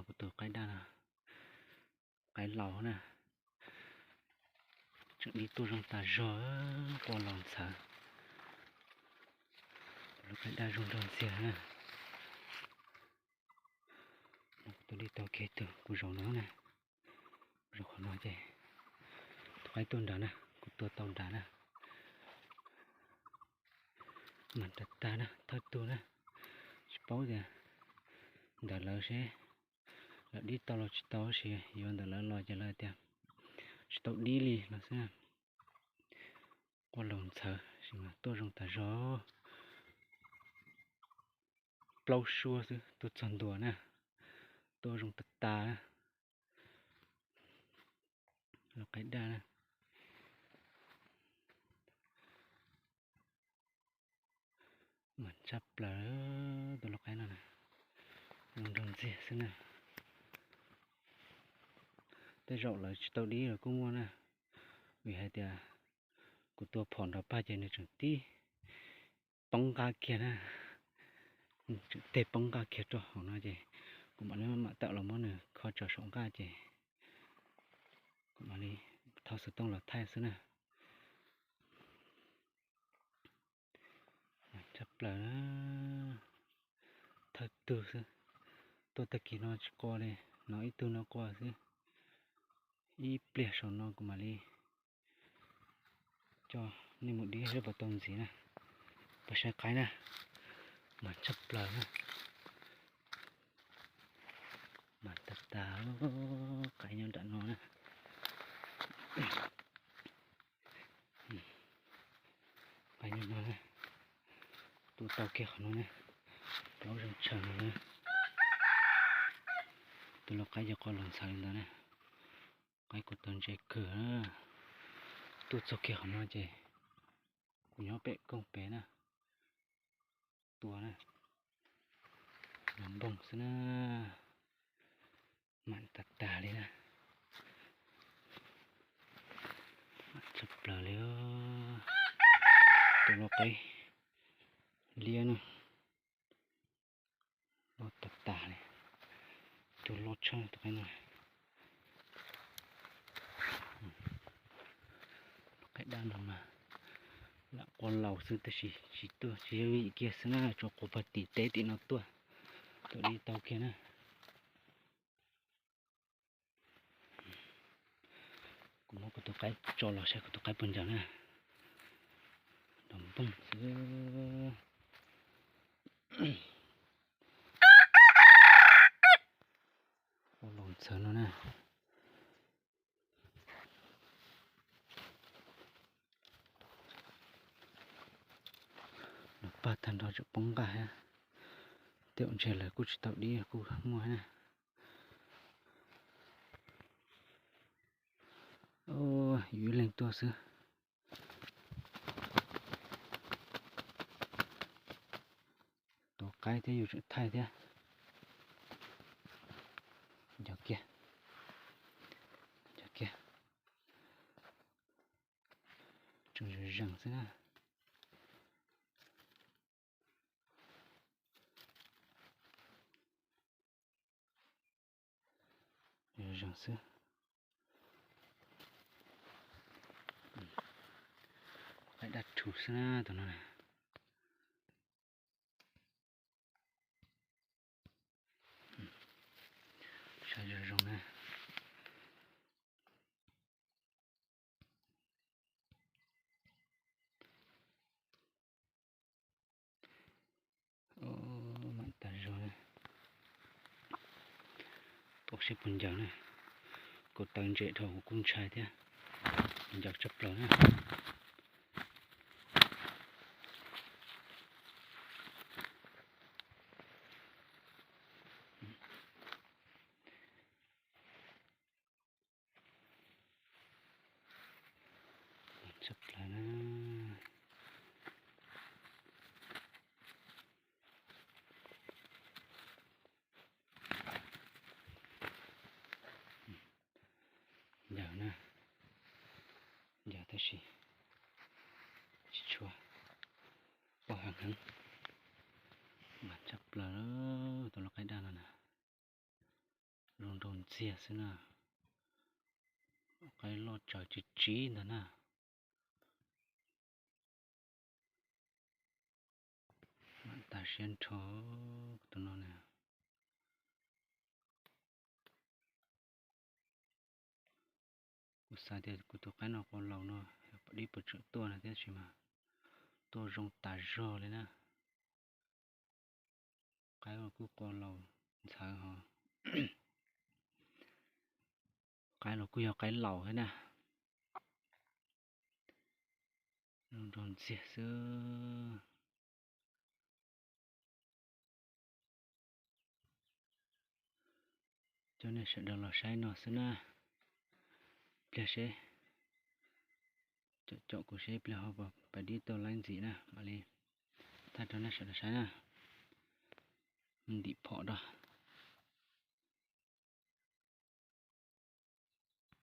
Kuv tus qaib daj no, qaib laus na, tseem dib tuaj zoo tas zog, quaj laus ntxhawv. Tus lau qaib daj zoo nraug ntxiag na. Kuv tus dib tau kiag tus kuv zaum no na, zaum qhov no ces tus qaib tuaj nrad na, kuv tua tau nrad na. Mas tag tag na, thawj tug na, tsis paub tias ntawm lawv seb lawv dib tau los tsis tau, tab sis yuav ntawm lawv los ces lawv tias tsis tau dib li no xwb. Quaj laus ntxhawv tab sis mas tuaj zoo tas zog. Plaub suab xwb tuaj txog ntua na, tuaj zoo tas tas na. Lau qaib daj na. Mas tshaj plaws tus lau qaib no na, zoo nraug ntxiag xwb na. Tej zaum lawv tsis tau dib los kuj muaj na, vim hais tias kuv tua phom nrov pag ces nws tseem tib poob nqaj kiag na, tseem tib poob nqaj kiag rau hauv no ces kuv mam li mam tawm los muab nws kho tso saum nqaj ces kuv mam li thauj xov tooj los thaij xwb na. Tshaj plaws na, thawj tug xwb, tuaj tag kis no tsis qua li, no ib tug no qua xwb. Ib pliag saum no kuv mam li coj nej mus dib seb puas tau ntxiv na, puas saib qaib na. Mas tshaj plaws na, mas tag tag, qaib nyob nram no na. Qaib nyob no, tuaj tau kiag qhov no na, plaub zeeg tshaw no na. Tus lau qaib ces quaj laus ntxhawv li ntawd na. Qaib kuv tau ntse kawg, tuaj txog kiag qhov no ces kuv nyob pem koog pem na, tua na, los npoog xwb na, mam tag tag li na. Tshaj plaws li, tus lau qaib liab na, loj tag tag li, tus loj tshaj tus qaib no. Qaib daj no mas lam quaj laus xwb tab sis tsis tuaj tsis yooj yim kiag xwb na, tsuas quas pag tim teb tim no tuaj, tuaj dib tau kiag na. Kuv muab kuv tus qaib tso los saib kuv tus qaib puas ncaws na. Los npoog xwb. Ua laus ntxhawv no na. Los pag tag nrho tseem poob nqaj thiab. Tej zaum ntshe lawv kuj tsis tau dib kuj muaj na. Yus ib leeg tuaj xwb. Tua qaib thiab yus tseem thaij thiab. Nco kiag, nco kiag. Tseem zeeg zeeg xwb na. Zeeg xwb. Qaib daj rhuv xwb na tus no na. Saib zoo zoo na. Mam tas zog na. Tuaj seb puas ncaws na. Kuv taw ntses dhau kuv kuj ntshai thiab. Ncaws tshaj plaws na. Tshaj plaws na. Ncaws na, ncaws tab sis tsis tshua poj heev heev. Mas tshaj plaws tus lau qaib daj no na. ntxiag xwb na. Qaib loj tsawv tsiv tsiv ntag na. Mam tas siab nrho tus no na. Kuv xav tias kuv tus qaib no qua laus no, dib puas tseem tuaj no thiab, tab sis mas tuaj zoo tas zog li na. Qaib kuj qua laus ntxhawv hos. Qaib los kuj yog qaib laus thiab na. Nrog ntxiag xwb. Coj nej sawv daws los saib no xwb na. Pliag seb, caum caum kuv seb pliag ho puas pais dib tau laib ntxiv na, mam li thaij rau nej sawv daws saib na. Ntim phom rau.